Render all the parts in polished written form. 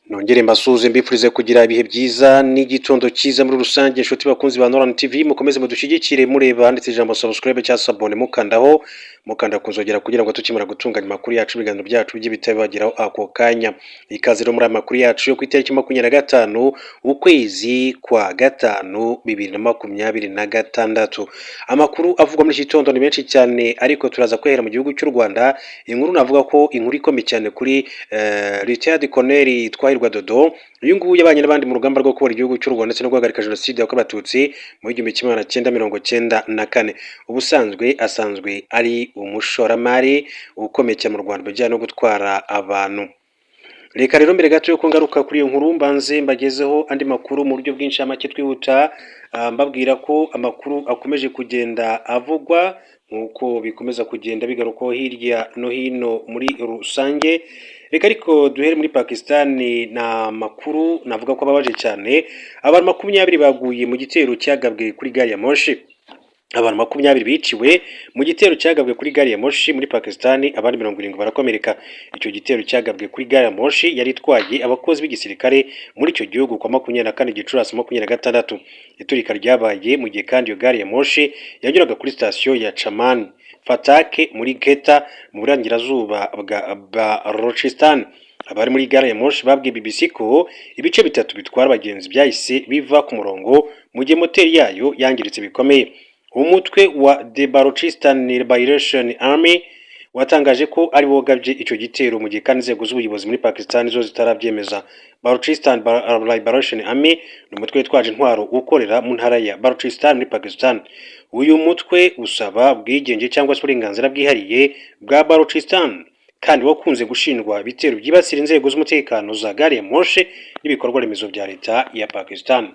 Nongere mbasuhuze, mbifurize kugira ibihe byiza n'igitondo cyiza muri rusange. Inshuti bakunzi ba Noran TV, mukomeze mudushyigikire mureba handitse ijambo subscribe cyangwa s'abonner, mukandaho, mukanda kunzogera kugira ngo tukimara gutunganya amakuru yacu, ibiganiro byacu bijye bibageraho ako kanya. Ikaze rero muri aya makuru yacu yo ku itariki 25 ukwezi kwa gatanu 2026. Amakuru avugwa muri iki gitondo ni menshi cyane, ariko turaza kwihera mu gihugu cy'u Rwanda. Inkuru navuga ko inkuru ikomeye cyane kuri Retired Colonel Twahirwa Dodo. Uyu nguyu yabanye n'abandi mu rugamba rwo kubohora igihugu cy'u Rwanda ndetse no guhagarika jenoside yakorewe Abatutsi mu 1994. Ubusanzwe asanzwe ari umushoramari ukomeye cyane mu Rwanda mu bijyanye no gutwara abantu. Reka rero mbere gato yuko ngaruka kuri iyo nkuru, mbanze mbagezeho andi makuru mu buryo bwinshi make twihuta, mbabwira ko amakuru akomeje kugenda avugwa nk'uko bikomeza kugenda bigarukwaho hirya no hino muri rusange. Reka ariko duhere muri Pakistan. Ni amakuru navuga ko ababaje cyane. Abantu 20 baguye mu gitero cyagabwe kuri gari ya moshi. Abantu 20 biciwe mu gitero cyagabwe kuri gari ya moshi muri Pakistan, abandi 70 barakomereka. Icyo gitero cyagabwe kuri gari ya moshi yari itwaye abakozi b'igisirikare muri icyo gihugu kwa 24 Gicurasi 26. Iturika ryabaye mu gihe kandi iyo gari ya moshi yanyuraga kuri sitasiyo ya Chaman Fatake muri Quetta mu burengerazuba bwa Balochistan. Abari muri gare ya moshi babwiye BBC ko ibice bitatu bitwara abagenzi byahise biva ku murongo mu gihe moteri yayo yangiritse bikomeye. Umutwe wa The Balochistan Liberation Army watangaje ko ari wo wagabye icyo gitero, mu gihe kandi inzego z'ubuyobozi muri Pakistan zo zitarabyemeza. Balochistan Liberation Army ni umutwe witwaje intwaro ukorera mu ntara ya Balochistan muri Pakistan. Uyu mutwe usaba ubwigenge cyangwa se uburenganzira bwihariye bwa Balochistan, kandi wakunze gushinjwa ibitero byibasira inzego z'umutekano za gari ya moshi n'ibikorwa remezo bya leta ya Pakistan.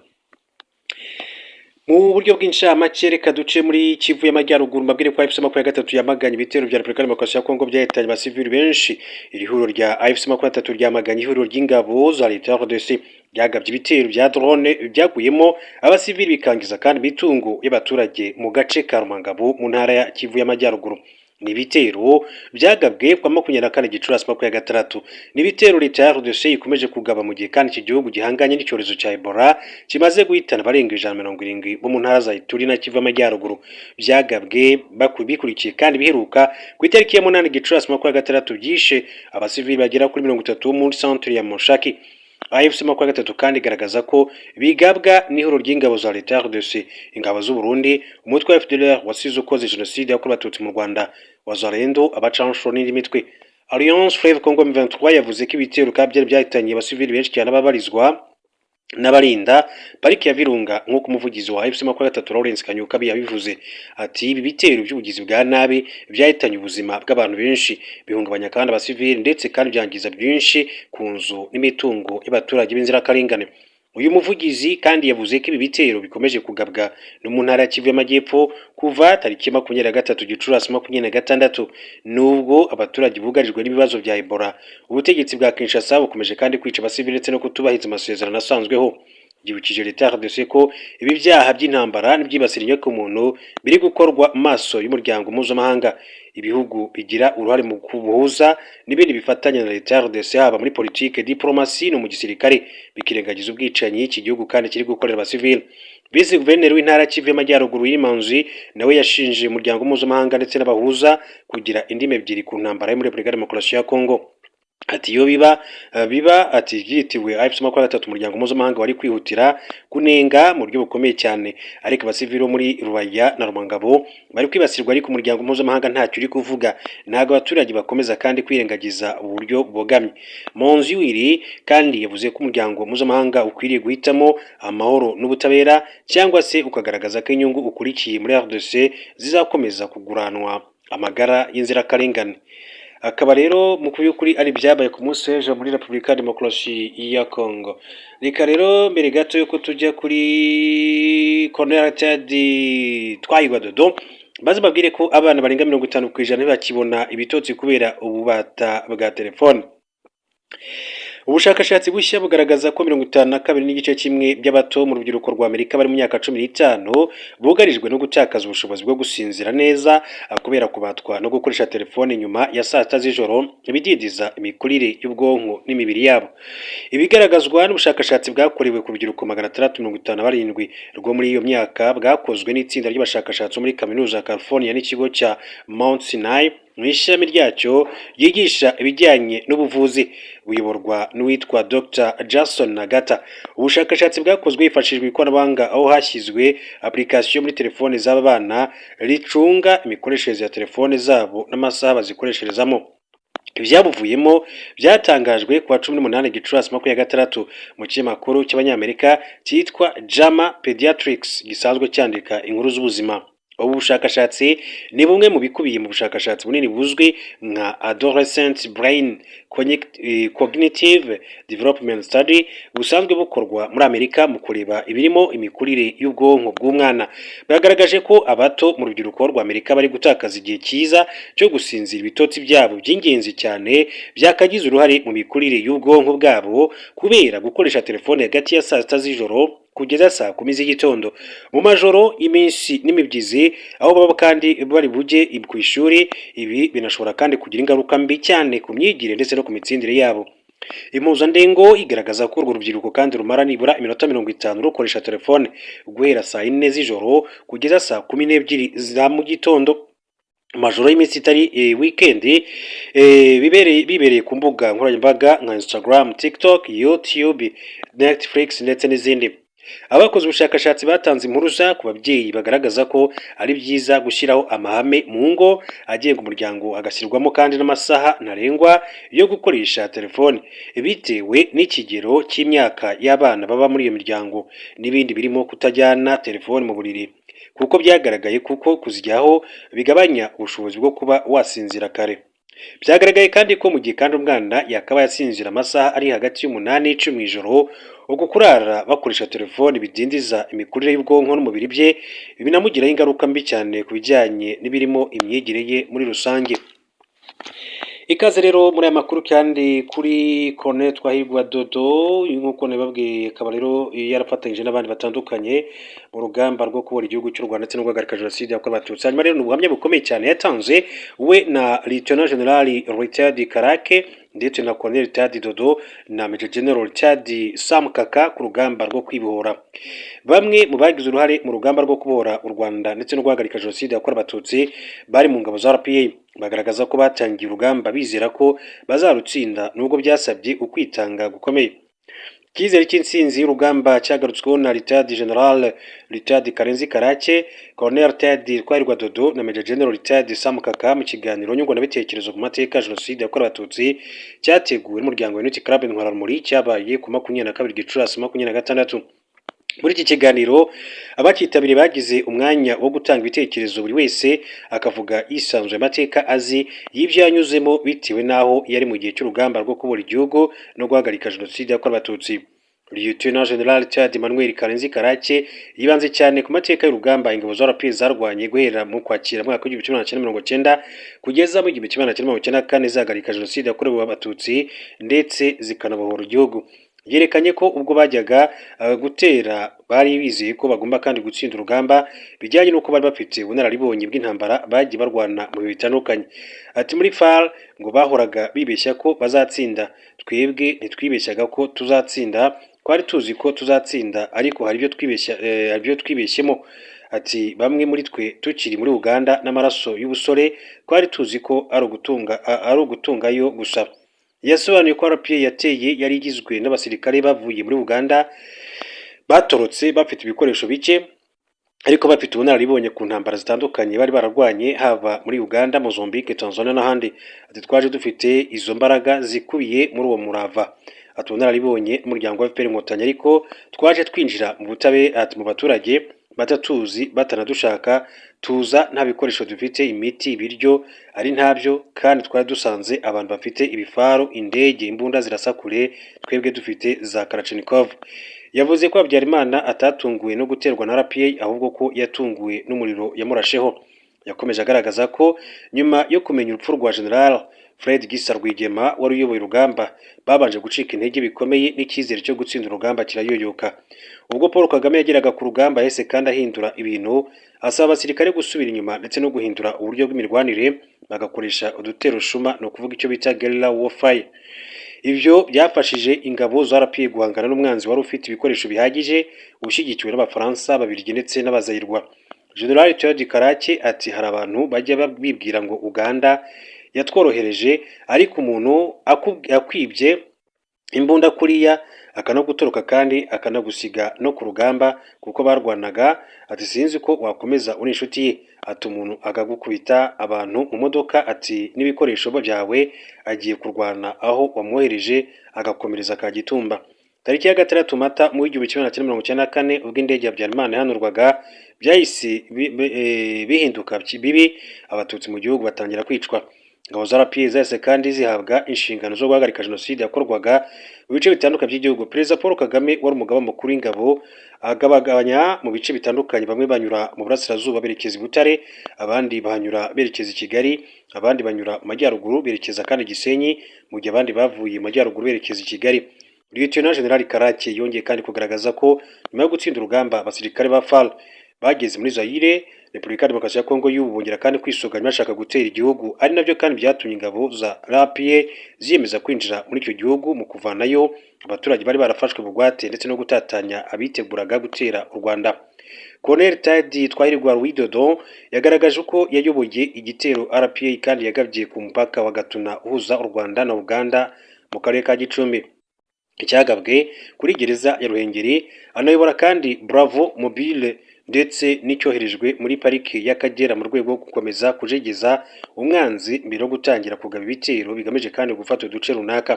Mu buryo bw'incamake, reka duce muri Kivu y'Amajyaruguru, mbabwire ko AFC 23 yamaganye ibitero bya Repubulika Demokarasi ya Kongo byahitanye abasivili benshi. Iri huriro rya AFC 23 ryamaganye ihuriro ry'ingabo za leta ya RDC ryagabye ibitero bya drone byaguyemo abasivili, bikangiza kandi imitungo y'abaturage mu gace ka Rumangabo mu ntara ya Kivu y'Amajyaruguru. Ni ibitero byagabwe kwa 24 Gicurasi 26. Ni ibitero leta ya RDC ikomeje kugaba mu gihe kandi iki gihugu gihanganye n'icyorezo cya Ebola kimaze guhitana abarenga 170 bo mu ntara za Ituri na Kivu y'Amajyaruguru. Byagabwe bikurikiye kandi biheruka ku itariki ya 8 Gicurasi 26 byishe abasivili bagera kuri 30 muri centre ya Mushaki. AFC 23 kandi igaragaza ko bigabwa n'ihuriro ry'ingabo za leta ya RDC, ingabo z'u Burundi, umutwe wa FDLR wasize ukoze jenoside yakorewe Abatutsi mu Rwanda, Wazalendo, abacanshuro n'indi mitwe. Alliance Fleuve Congo M23 yavuze ko ibitero kandi byari byahitanye abasivili benshi cyane ababarizwa n'abarinda pariki ya Virunga, nk'uko umuvugizi wa AFC 23 Lawrence Kanyuka yabivuze. Ati: "Ibi bitero by'ubugizi bwa nabi byahitanye ubuzima bw'abantu benshi, bihungabanya kandi abasivili, ndetse kandi byangiza byinshi ku nzu n'imitungo y'abaturage b'inzirakarengane." Uyu muvugizi kandi yavuze ko ibi bitero bikomeje kugabwa no mu ntara ya Kivu y'Amajyepfo kuva tariki 23 Gicurasi 26. Nubwo abaturage bugarijwe n'ibibazo bya Ebola, ubutegetsi bwa Kinshasa bukomeje kandi kwica abasivili ndetse no kutubahiriza amasezerano asanzweho. Yibukije leta ya RDC ko ibi byaha by'intambara n'ibyibasira inyokomuntu biri gukorwa maso y'umuryango mpuzamahanga, ibihugu bigira uruhare mu kubuhuza n'ibindi bifatanya na leta ya RDC, haba muri politike, diplomasi no mu gisirikare, bikirengagiza ubwicanyi iki gihugu kandi kiri gukorera abasivili. Visi guverineri w'intara Kivu y'Amajyaruguru Manzi nawe yashinje umuryango mpuzamahanga ndetse n'abahuza kugira indimi ebyiri ku ntambara yo muri Repubulika ya Demokarasi ya Kongo. Ati: "Iyo biba ati byitiwe AFC 23, umuryango mpuzamahanga wari kwihutira kunenga mu buryo bukomeye cyane, ariko abasivili bo muri Rubaya na Rumangabo bari kwibasirwa, ariko umuryango mpuzamahanga ntacyo uri kuvuga. Ntabwo abaturage bakomeza kandi kwirengagiza uburyo bubogamye." Monziwiri kandi yavuze ko umuryango mpuzamahanga ukwiriye guhitamo amahoro n'ubutabera, cyangwa se ukagaragaza ko inyungu ukurikiye muri RDC zizakomeza kuguranwa amagara y'inzirakarengane. Akaba rero mu by'ukuri ari ibyabaye ku munsi w'ejo muri Repubulika ya Demokarasi ya Congo. Reka rero mbere gato yuko tujya kuri Colonel Ted Twahirwa Dodo, baze babwire ko abana barenga 50% ntibakibona ibitotsi kubera ububata bwa telefone. Ubushakashatsi bushya bugaragaza ko 52.1 by'abato mu rubyiruko rwa Amerika bari mu myaka 15 bugarijwe no gutakaza ubushobozi bwo gusinzira neza kubera kubatwa no gukoresha telefone nyuma ya saa 6 z'ijoro, ibidindiza imikurire y'ubwonko n'imibiri yabo. Ibigaragazwa n'ubushakashatsi bwakorewe ku rubyiruko 657 rwo muri iyo myaka, bwakozwe n'itsinda ry'abashakashatsi bo muri Kaminuza ya California n'ikigo cya Mount Sinai mu ishami ryacyo ryigisha ibijyanye n'ubuvuzi, buyoborwa n'uwitwa Dr Jason Nagata. Ubushakashatsi bwakozwe hifashishijwe ikoranabuhanga, aho hashyizwe application muri telefone z'aba bana ricunga imikoreshereze ya telefone zabo n'amasaha bazikoresherezamo. Ibyabuvuyemo byatangajwe ku wa 18 Gicurasi 26 mu kinyamakuru cy'Abanyamerika cyitwa JAMA Pediatrics, gisanzwe cyandika inkuru z'ubuzima. Ubu bushakashatsi ni bumwe mu bikubiye mu bushakashatsi bunini buzwi nka Adolescent Brain Cognitive Development Study, busanzwe bukorwa muri Amerika mu kureba ibirimo imikurire y'ubwonko bw'umwana. Bwagaragaje ko abato mu rubyiruko rwa Amerika bari gutakaza igihe cyiza cyo gusinzira, ibitotsi byabo by'ingenzi cyane byakagize uruhare mu mikurire y'ubwonko bwabo, kubera gukoresha telefone hagati ya saa 6 z'ijoro kugeza saa 10 z'igitondo mu majoro y'iminsi n'imibyizi, aho baba kandi bari bujye ku ishuri. Ibi binashobora kandi kugira ingaruka mbi cyane ku myigire ndetse no ku mitsindire yabo. Impuzandengo igaragaza ko urwo rubyiruko kandi rumara nibura iminota 50 rukoresha telefone guhera saa 4 z'ijoro kugeza saa 12 za mu gitondo, amajoro y'iminsi itari weekend, bibereye ku mbuga nkoranyambaga nka Instagram, TikTok, YouTube, Netflix ndetse n'izindi. Abakoze ubushakashatsi batanze impuruza ku babyeyi, bagaragaza ko ari byiza gushyiraho amahame mu ngo agenga umuryango, hagashyirwamo kandi n'amasaha ntarengwa yo gukoresha telefone bitewe n'ikigero cy'imyaka y'abana baba muri iyo miryango, n'ibindi birimo kutajyana telefone mu buriri, kuko byagaragaye kuko kuzijyaho bigabanya ubushobozi bwo kuba wasinzira kare. Byagaragaye kandi ko mu gihe kandi umwana yakabaye asinzira amasaha ari hagati y'8 n'10 mu ijoro, uku kurara bakoresha telefone bidindiza imikurire y'ubwonko n'umubiri bye, binamugiraho ingaruka mbi cyane ku bijyanye n'ibirimo imyigire ye muri rusange. Ikaze rero muri aya makuru kandi kuri Colonel Twahirwa Dodo. Nk'uko nabibabwiye, akaba rero yarafatanyije n'abandi batandukanye mu rugamba rwo kubohora igihugu cy'u Rwanda ndetse no guhagarika jenoside yakorewe Abatutsi. Hanyuma rero ni ubuhamya bukomeye cyane yatanze, we na Lieutenant General Richard Karake ndetse na Colonel Richard Dodo na Major General Richard Sam Kaka ku rugamba rwo kwibohora. Bamwe mu bagize uruhare mu rugamba rwo kubohora u Rwanda ndetse no guhagarika jenoside yakorewe Abatutsi bari mu ngabo za RPA bagaragaza ko batangiye urugamba bizera ko bazarutsinda, nubwo byasabye ukwitanga gukomeye. Icyizere cy'intsinzi y'urugamba cyagarutsweho na Retired General Richard Karenzi Karake, Colonel Retired Twahirwa Dodo na Major General Retired Sam Kaka mu kiganiro nyunguranabitekerezo ku mateka ya jenoside yakorewe Abatutsi cyateguwe n'umuryango Unity Club Intwararumuri, cyabaye ku 22 Gicurasi 26. Muri iki kiganiro abacyitabiriye bagize umwanya wo gutanga ibitekerezo, buri wese akavuga yisanzuye amateka azi y'ibyo yanyuzemo bitewe n'aho yari mu gihe cy'urugamba rwo kubohora igihugu no guhagarika jenoside yakorewe Abatutsi. Lieutenant General Chad Emmanuel Karenzi Karake yibanze cyane ku mateka y'urugamba ingabo za RPA zarwanye guhera mu Kwakira mwaka w'1990 kugeza mu 1994, zihagarika jenoside yakorewe Abatutsi ndetse zikanabohora igihugu. Yerekanye ko ubwo bajyaga gutera bari bizeye ko bagomba kandi gutsinda urugamba, bijyanye n'uko bari bafite ubunararibonye bw'intambara bagiye barwana mu bihe bitandukanye. Ati: "Muri FAR ngo bahoraga bibeshya ko bazatsinda, twebwe ntitwibeshyaga ko tuzatsinda, twari tuzi ko tuzatsinda, ariko hari ibyo twibeshya, hari ibyo twibeshyemo." Ati: "Bamwe muri twe tukiri muri Uganda n'amaraso y'ubusore twari tuzi ko ari ugutungayo gusa." Yasobanuye ko RPA yateye yari igizwe n'abasirikare bavuye muri Uganda batorotse, bafite ibikoresho bike ariko bafite ubunararibonye ku ntambara zitandukanye bari bararwanye, haba muri Uganda, Mozambique, Tanzania n'ahandi. Ati: "Twaje dufite izo mbaraga zikubiye muri uwo murava." Ati: "Ubunararibonye n'umuryango wa FPR Inkotanyi, ariko twaje twinjira mu butabera, ati mu baturage batatuzi, batanadushaka, tuza nta bikoresho dufite, imiti, ibiryo ari ntabyo, kandi twari dusanze abantu bafite ibifaru, indege, imbunda zirasa kure, twebwe dufite za Kalashnikov." Yavuze ko Habyarimana atatunguwe no guterwa na RPA, ahubwo ko yatunguwe n'umuriro yamurasheho. Yakomeje agaragaza ko nyuma yo kumenya urupfu rwa General Fred Gisa Rwigema wari uyoboye urugamba babanje gucika intege bikomeye, n'icyizere cyo gutsinda urugamba kirayoyoka. Ubwo Paul Kagame yageraga ku rugamba, yahise kandi ahindura ibintu, asaba abasirikare gusubira inyuma ndetse no guhindura uburyo bw'imirwanire, bagakoresha udutero shuma, ni ukuvuga icyo bita guerrilla warfare. Ibyo byafashije ingabo za RPA guhangana n'umwanzi wari ufite ibikoresho bihagije, ushyigikiwe n'Abafaransa, Ababiligi ndetse n'Abazayirwa. General Ted Karake ati: "Hari abantu bajya bibwira ngo Uganda yatworohereje, ariko umuntu akwibye imbunda kuriya, akanagutoroka kandi akanagusiga no ku rugamba kuko barwanaga," ati "sinzi ko wakomeza uri inshuti ye." Ati: "Umuntu akagukubita abantu mu modoka," ati "n'ibikoresho byawe, agiye kurwana aho wamwohereje, agakomereza Kagitumba." Tariki ya 6 Mata mu 1994, ubwo indege ya Habyarimana yahanurwaga, byahise bihinduka bibi, Abatutsi mu gihugu batangira kwicwa. Ingabo za RPA zahise kandi zihabwa inshingano zo guhagarika jenoside yakorwaga mu bice bitandukanye by'igihugu. Perezida Paul Kagame wari umugaba mukuru w'ingabo agabagabanya mu bice bitandukanye: bamwe banyura mu burasirazuba berekeza i Butare, abandi bahanyura berekeza i Kigali, abandi banyura mu majyaruguru berekeza kandi Gisenyi, mu gihe abandi bavuye mu majyaruguru berekeza i Kigali. Lieutenant General Karake yongeye kandi kugaragaza ko nyuma yo gutsinda urugamba, abasirikare ba FAR bageze muri Zaire, Repubulika ya Demokarasi ya Kongo y'ubu, bongera kandi kwisuganya bashaka gutera igihugu, ari nabyo kandi byatumye ingabo za RPA ziyemeza kwinjira muri icyo gihugu mu kuvanayo abaturage bari barafashwe bugwate ndetse no gutatanya abiteguraga gutera u Rwanda. Colonel Tadi Twahirwa Widodo yagaragaje uko yayoboye igitero RPA kandi yagabye ku mupaka wa Gatuna uhuza u Rwanda na Uganda mu karere ka Gicumbi, icyagabwe kuri gereza ya Ruhengeri, anayobora kandi Bravo Mobile ndetse n'icyoherejwe muri pariki y'Akagera mu rwego rwo gukomeza kujegeza umwanzi mbere yo gutangira kugaba ibitero bigamije kandi gufata uduce runaka.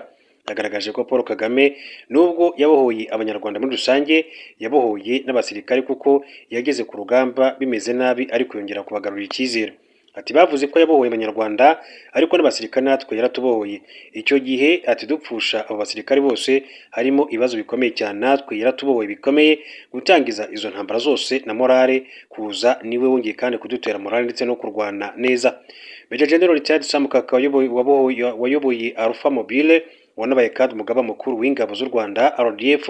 Yagaragaje ko Paul Kagame nubwo yabohoye Abanyarwanda muri rusange, yabohoye n'abasirikare, kuko yageze ku rugamba bimeze nabi ariko yongera kubagarurira icyizere. Ati: "Bavuze ko yabohoye Abanyarwanda, ariko n'abasirikare natwe yaratubohoye." Icyo gihe ati: "Dupfusha abo basirikare bose harimo ibibazo bikomeye cyane, natwe yaratubohoye bikomeye. Gutangiza izo ntambara zose na morale kuza, niwe wongeye kandi kudutera morale ndetse no kurwana neza." Major General Retired Sam Kaka wayoboye Alpha Mobile, wanabaye kandi umugaba mukuru w'ingabo z'u Rwanda RDF,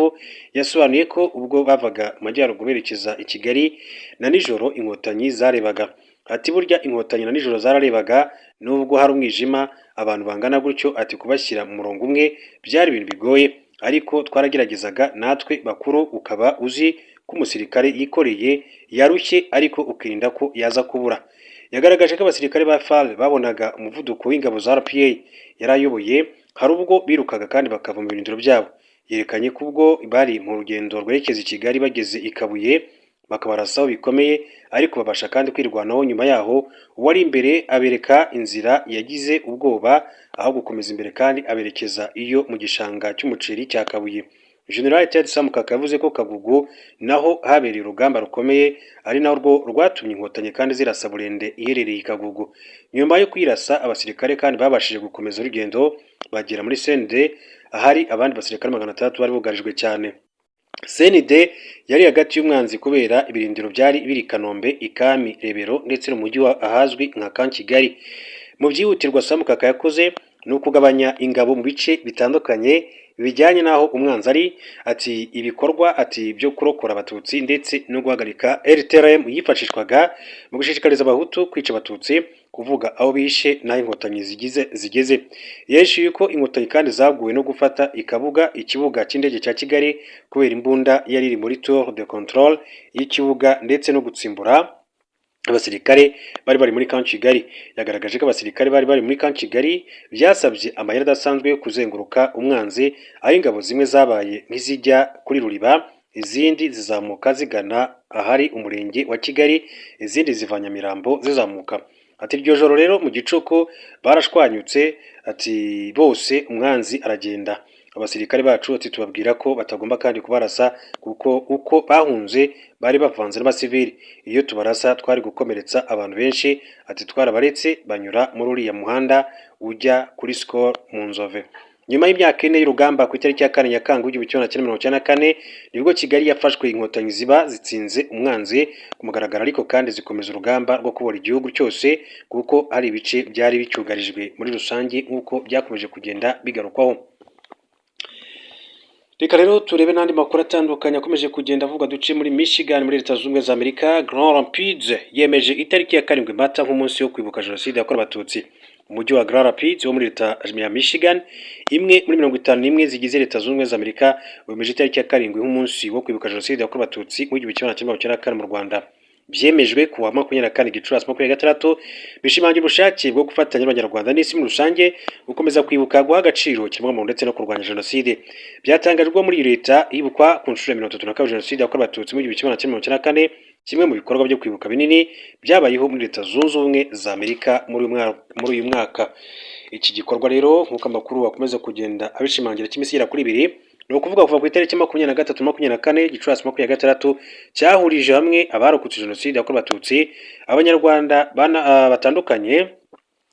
yasobanuye ko ubwo bavaga mu majyaruguru berekeza i Kigali, na nijoro Inkotanyi zarebaga. Ati: "Burya Inkotanyi na nijoro zararebaga nubwo hari umwijima. Abantu bangana gutyo," ati "kubashyira mu murongo umwe byari ibintu bigoye, ariko twarageragezaga natwe bakuru. Ukaba uzi ko umusirikare yikoreye, yarushye, ariko ukirinda ko yaza kubura." Yagaragaje ko abasirikare ba FAR babonaga umuvuduko w'ingabo za RPA yari ayoboye, hari ubwo birukaga kandi bakava mu birindiro byabo. Yerekanye ko ubwo bari mu rugendo rwerekeza i Kigali, bageze i Kabuye bakabarasaho bikomeye, ariko babasha kandi kwirwanaho. Nyuma yaho uwari imbere abereka inzira yagize ubwoba, aho gukomeza imbere kandi aberekeza iyo mu gishanga cy'umuceri cya Kabuye. General Ted Samukaka yavuze ko Kagugu naho habereye urugamba rukomeye, ari narwo rwatumye Inkotanyi kandi zirasa Burende iherereye i Kagugu. Nyuma yo kwirasa, abasirikare kandi babashije gukomeza urugendo bagera muri CND, ahari abandi basirikare 600 bari bugarijwe cyane. CND yari hagati y'umwanzi kubera ibirindiro byari biri Kanombe, Ikami, Rebero ndetse no mu mujyi ahazwi nka Camp Kigali. Mu byihutirwa Samukaka yakoze ni ukugabanya ingabo mu bice bitandukanye bijyanye n'aho umwanzi ari. Ati ibikorwa, ati byo kurokora Abatutsi ndetse no guhagarika RTLM yifashishwaga mu gushishikariza Abahutu kwica Abatutsi, kuvuga aho bishe n'aho Inkotanyi zigize zigeze. Yeshuye ko Inkotanyi kandi zaguwe no gufata ikabuga ikibuga cy'indege cya Kigali kubera imbunda yari iri muri tour de contrôle y'ikibuga, ndetse no gutsimbura abasirikare bari bari muri Camp Kigali. Yagaragaje ko abasirikare bari bari muri Camp Kigali byasabye amayeri adasanzwe yo kuzenguruka umwanzi, aho ingabo zimwe zabaye nk'izijya kuri Ruriba, izindi zizamuka zigana ahari umurenge wa Kigali, izindi ziva Nyamirambo zizamuka. Ati: "Iryo joro rero mu gicuku barashwanyutse," ati "bose, umwanzi aragenda. Abasirikare bacu," ati "tubabwira ko batagomba kandi kubarasa, kuko uko bahunze bari bavanze n'abasivili. Iyo tubarasa twari gukomeretsa abantu benshi." Ati: "Twarabaretse banyura muri uriya muhanda ujya kuri Skol mu Nzove." Nyuma y'imyaka 4 y'urugamba, ku itariki ya 4 Nyakanga 1994, nibwo Kigali yafashwe, Inkotanyi ziba zitsinze umwanzi ku mugaragaro, ariko kandi zikomeza urugamba rwo kubohora igihugu cyose, kuko hari ibice byari bicyugarijwe muri rusange, nk'uko byakomeje kugenda bigarukwaho. Reka rero turebe n'andi makuru atandukanye akomeje kugenda avuga. Duce muri Michigan, muri Leta Zunze Ubumwe za Amerika. Grand Rapids yemeje itariki ya 7 Mata nk'umunsi wo kwibuka Jenoside yakorewe Abatutsi. Umujyi wa Grand Rapids wo muri leta ya Michigan, imwe muri 51 zigize Leta Zunze Ubumwe za Amerika, wemeje itariki ya 7 nk'umunsi wo kwibuka Jenoside yakorewe Abatutsi mu 1994 mu Rwanda. Byemejwe ku wa 24 Gicurasi 26, bishimangira ubushake bwo gufatanya n'Abanyarwanda n'isi muri rusange gukomeza kwibuka, guha agaciro ikiremwamuntu ndetse no kurwanya jenoside. Byatangajwe ko muri iyi leta hibukwa ku nshuro ya 32 Jenoside yakorewe Abatutsi mu 1994, kimwe mu bikorwa byo kwibuka binini byabayeho muri Leta Zunze Ubumwe za Amerika muri uyu mwaka. Iki gikorwa rero, nk'uko amakuru akomeza kugenda abishimangira, cy'iminsi igera kuri 2, ni ukuvuga kuva ku itariki 23, 24 Gicurasi 26, cyahurije hamwe abarokotse Jenoside yakorewe Abatutsi, Abanyarwanda batandukanye,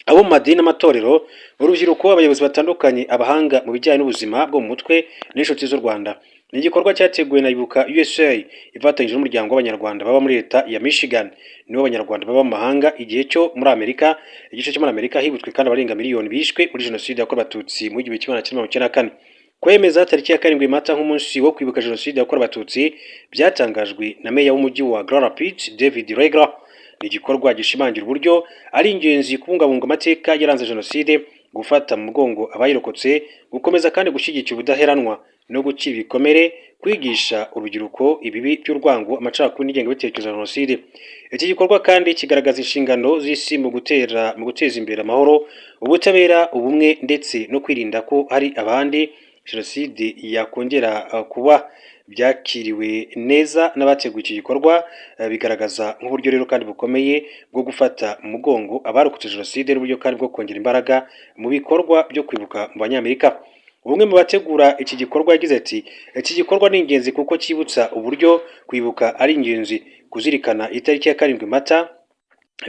abo mu madini n'amatorero, urubyiruko, abayobozi batandukanye, abahanga mu bijyanye n'ubuzima bwo mu mutwe n'inshuti z'u Rwanda. Ni igikorwa cyateguwe na Ibuka USA ifatanyije n'umuryango w'Abanyarwanda baba muri leta ya Michigan nibo Abanyarwanda baba mu mahanga igihe cyo muri Amerika. Igice cyo muri Amerika hibutswe kandi abarenga miliyoni bishwe muri Jenoside yakorewe Abatutsi mu 1994. Kwemeza tariki ya 7 Mata nk'umunsi wo kwibuka Jenoside yakorewe Abatutsi byatangajwe na meya w'umujyi wa Grand Rapids, David Reagler. Ni igikorwa gishimangira uburyo ari ingenzi kubungabunga amateka yaranze Jenoside, gufata mu mugongo abayirokotse, gukomeza kandi gushyigikira ubudaheranwa no gukira ibikomere, kwigisha urubyiruko ibibi by'urwango, amacakubiri n'ingengabitekerezo ya Jenoside. Iki gikorwa kandi kigaragaza inshingano z'isi mu guteza imbere amahoro, ubutabera, ubumwe ndetse no kwirinda ko hari abandi Jenoside yakongera kuba. Byakiriwe neza n'abateguye iki gikorwa, bigaragaza nk'uburyo rero kandi bukomeye bwo gufata mu mugongo abarokotse Jenoside, n'uburyo kandi bwo kongera imbaraga mu bikorwa byo kwibuka mu Banyamerika. Umwe mu bategura iki gikorwa yagize ati: "Iki gikorwa ni ingenzi kuko cyibutsa uburyo kwibuka ari ingenzi. Kuzirikana itariki ya 7 Mata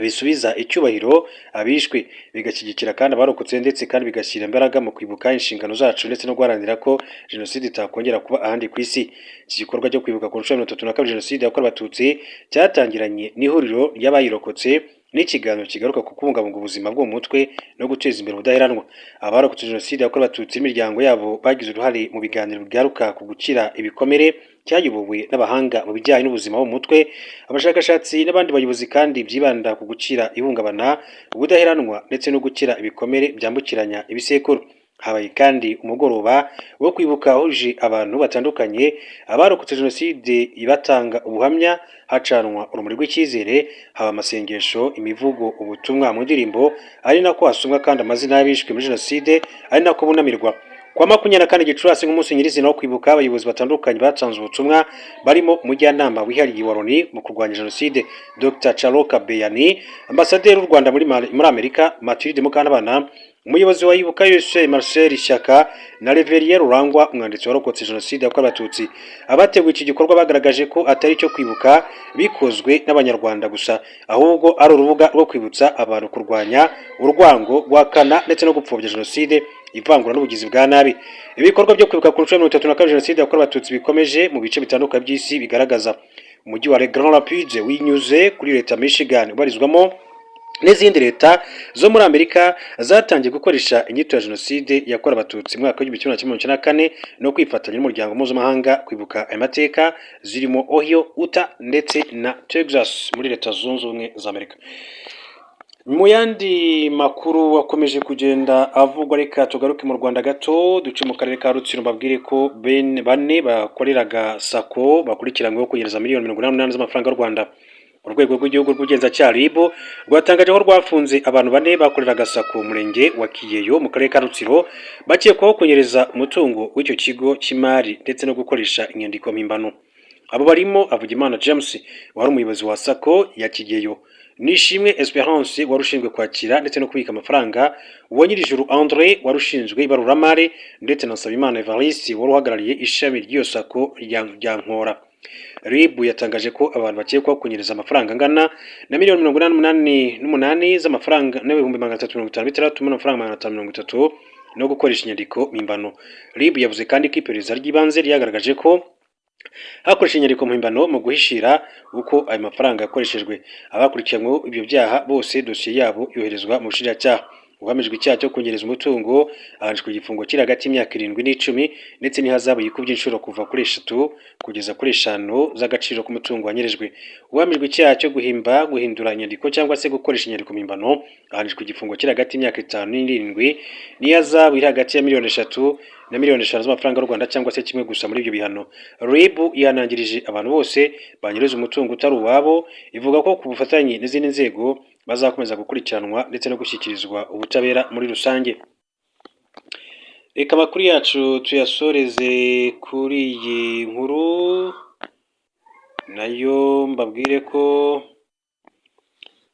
bisubiza icyubahiro abishwe, bigashyigikira kandi abarokotse, ndetse kandi bigashyira imbaraga mu kwibuka inshingano zacu ndetse no guharanira ko Jenoside itakongera kuba ahandi ku isi." Iki gikorwa cyo kwibuka ku nshuro ya 32 Jenoside yakorewe Abatutsi cyatangiranye n'ihuriro ry'abayirokotse n'ikiganiro kigaruka ku kubungabunga ubuzima bwo mu mutwe no guteza imbere ubudaheranwa. Abarokotse Jenoside yakorewe Abatutsi n'imiryango yabo bagize uruhare mu biganiro bigaruka ku gukira ibikomere, cyayobowe n'abahanga mu bijyanye n'ubuzima bwo mu mutwe, abashakashatsi n'abandi bayobozi, kandi byibanda ku gukira ihungabana, ubudaheranwa ndetse no gukira ibikomere byambukiranya ibisekuru. Habaye kandi umugoroba wo kwibuka wahuje abantu batandukanye, abarokotse Jenoside batanga ubuhamya, hacanwa urumuri rw'icyizere, haba amasengesho, imivugo, ubutumwa mu ndirimbo, ari nako hasomwa kandi amazina y'abishwe muri Jenoside, ari nako bunamirwa. Kuwa 24 Gicurasi, nk'umunsi nyirizina wo kwibuka, abayobozi batandukanye batanze ubutumwa, barimo umujyanama wihariye wa Loni mu kurwanya jenoside, Dr Carola Beyani, ambasaderi w'u Rwanda muri Amerika, Mathilde Mukantabana, umuyobozi wa Ibuka USA, Marcel Shyaka, na Reverien Rurangwa, umwanditsi warokotse Jenoside yakorewe Abatutsi. Abateguye iki gikorwa bagaragaje ko atari icyo kwibuka bikozwe n'Abanyarwanda gusa, ahubwo ari urubuga rwo kwibutsa abantu kurwanya urwango, guhakana ndetse no gupfobya jenoside, ivangura n'ubugizi bwa nabi. Ibikorwa byo kwibuka ku nshuro ya 32 Jenoside yakorewe Abatutsi bikomeje mu bice bitandukanye by'isi, bigaragaza umujyi wa Grand Rapids winyuze kuri leta Michigan ubarizwamo n'izindi leta zo muri Amerika zatangiye gukoresha inyito ya Jenoside yakorewe Abatutsi mu mwaka w'1994 no kwifatanya n'umuryango mpuzamahanga kwibuka aya mateka, zirimo Ohio, Utah ndetse na Texas muri Leta Zunze Ubumwe za Amerika. Mu yandi makuru akomeje kugenda avugwa, reka tugaruke mu Rwanda gato, duce mu karere ka Rutsiro, mbabwire ko bane bakoreraga SACCO bakurikiranyweho kunyereza miliyoni 88 z'amafaranga y'u Rwanda. Urwego rw'Igihugu rw'Ubugenzacyaha, RIB, rwatangaje ko rwafunze abantu bane bakoreraga SACCO mu murenge wa Kigeyo mu karere ka Rutsiro, bakekwaho kunyereza umutungo w'icyo kigo cy'imari ndetse no gukoresha inyandiko mpimbano. Abo barimo Havugimana James wari umuyobozi wa SACCO ya Kigeyo, Nishimwe Esperance wari ushinzwe kwakira ndetse no kubika amafaranga, Uwanyirijuru Andre wari ushinzwe ibaruramari, ndetse na Nsabimana Evariste wari uhagarariye ishami ry'iyo SACCO rya Nkora. RIB yatangaje ko abantu bakekwaho kunyereza amafaranga angana na miliyoni 88 n'umunani z'amafaranga n'ibihumbi 356 n'amafaranga 530. no gukoresha inyandiko mpimbano. RIB yavuze kandi ko iperereza ry'ibanze ryagaragaje ko hakoresheje inyandiko mpimbano mu guhishira uko ayo mafaranga yakoreshejwe. Abakurikiranyweho ibyo byaha bose, dosiye yabo yoherezwa mu bushinjacyaha. Uhamijwe icyaha cyo kunyereza umutungo ahanishwa igifungo kiri hagati y'imyaka 7 n'icumi, ndetse n'ihazabu yikubye inshuro kuva kuri eshatu kugeza kuri eshanu z'agaciro k'umutungo wanyerejwe. Uhamijwe icyaha cyo guhimba, guhindura inyandiko cyangwa se gukoresha inyandiko mpimbano ahanishwa igifungo kiri hagati y'imyaka 5 n'irindwi n'ihazabu iri hagati ya miliyoni 3 na miliyoni 5 z'amafaranga y'u Rwanda, cyangwa se kimwe gusa muri ibyo bihano. RIB yihanangirije abantu bose banyereza umutungo utari uwabo, ivuga ko ku bufatanye n'izindi nzego bazakomeza gukurikiranwa ndetse no gushyikirizwa ubutabera muri rusange. Reka amakuru yacu tuyasoreze kuri iyi nkuru, nayo mbabwire ko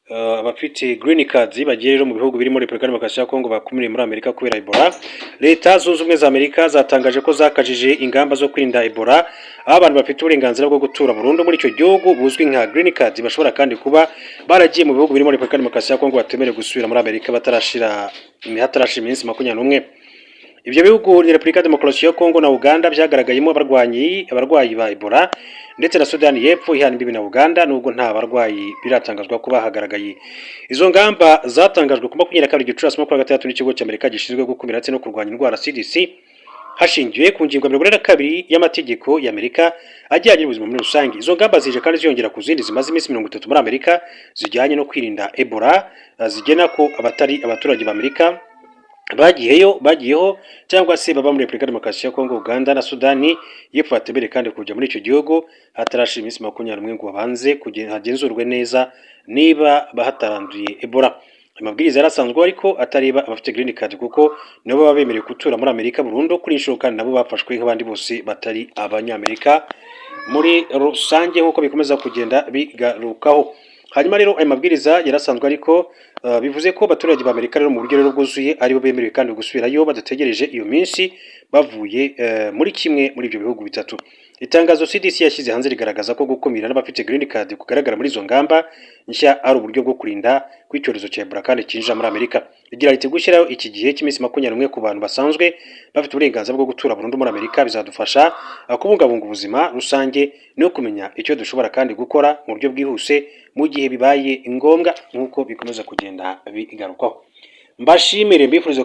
abafite green cards bagiye rero mu bihugu birimo Repubulika ya Demokarasi ya Kongo bakumiriwe muri Amerika kubera Ebola. Leta Zunze Ubumwe za Amerika zatangaje ko zakajije ingamba zo kwirinda Ebola, aho abantu bafite uburenganzira bwo gutura burundu muri icyo gihugu buzwi nka green card bashobora kandi kuba baragiye mu bihugu birimo Repubulika ya Demokarasi ya Kongo batemerewe gusubira muri Amerika hatarashira iminsi 21. Ibyo bihugu ni Repubulika ya Demokarasi ya Kongo na Uganda byagaragayemo abarwayi ba Ebola, ndetse na Sudani y'Epfo ihana imbibi na Uganda, nubwo nta barwayi biratangazwa ko bahagaragaye. Izo ngamba zatangajwe ku 22 Gicurasi 26 n'ikigo cy'Amerika gishinzwe gukumira ndetse no kurwanya indwara, CDC, hashingiwe ku ngingo 42 y'amategeko y'Amerika ajyanye n'ubuzima muri rusange. Izo ngamba zije kandi ziyongera ku zindi zimaze iminsi 30 muri Amerika zijyanye no kwirinda Ebola, zigena ko abatari abaturage ba Amerika bagiyeho cyangwa se baba muri Repubulika ya Demokarasi ya Kongo, Uganda na Sudani y'Epfo batemerewe kandi kujya muri icyo gihugu hatarashira iminsi 21 ngo babanze hagenzurwe neza niba bahataranduye Ebola. Amabwiriza yarasanzwe ariko atareba abafite green card, kuko nabo baba bemerewe gutura muri Amerika burundu kuri inshuro, kandi nabo bafashwe nk'abandi bose batari Abanyamerika muri rusange, nk'uko bikomeza kugenda bigarukaho. Hanyuma rero ayo mabwiriza yarasanzwe ariko bivuze ko abaturage ba Amerika rero mu buryo rero bwuzuye aribo bemerewe kandi gusubirayo badategereje iyo minsi bavuye muri kimwe muri ibyo bihugu bitatu. Itangazo CDC yashyize hanze rigaragaza ko gukumira n'abafite green card kugaragara muri izo ngamba nshya ari uburyo bwo kurinda ko icyorezo cya Ebola kandi cyinjira muri Amerika. Igira riti: "Gushyiraho iki gihe cy'iminsi 21 ku bantu basanzwe bafite uburenganzira bwo gutura burundu muri Amerika bizadufasha kubungabunga ubuzima rusange no kumenya icyo dushobora kandi gukora mu buryo bwihuse mu gihe bibaye ngombwa", nk'uko bikomeza kugenda bigarukwaho. Mbashimire, mbifurize